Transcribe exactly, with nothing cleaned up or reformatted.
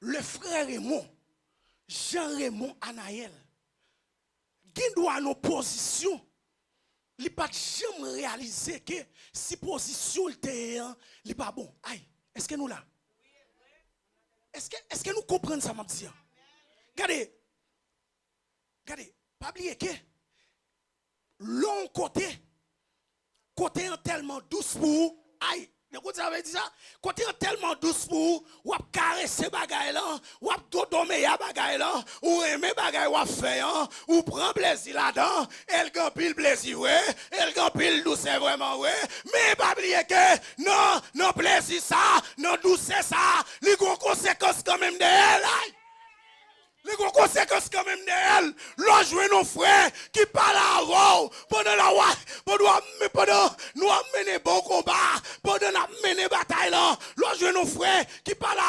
Le frè Raymond, Jean Raymond Anaël, gen dwa nan pozisyon, li pa t janm reyalize ke si pozisyon l te ye an, li pa bon. Ay, èske nou la? Èske, èske nou konprann sa m ap di an? Gade, gade, pa bliye ke lè w kote, kote an tèlman dous pou ou, ay, nou konn sa vle di sa? Kote an tèlman dous pou ou, w ap karese bagay lan, w ap dodomeya bagay lan, ou renmen bagay w ap fè an, ou pran plezi ladan, e l gen anpil plezi vre, e l gen anpil dousè vrèman vre, men pa bliye ke nan, nan plezi sa, nan dousè sa, li gen yon konsekans kanmenm dèyè l, ay! Li gen yon konsekans kanmenm dèyè l. Lè w jwenn yon frè ki pale avè w pandan l ap, pandan w ap, pandan nou ap mennen bon konba, pandan n ap mennen batay lan, lè w jwenn yon frè ki pale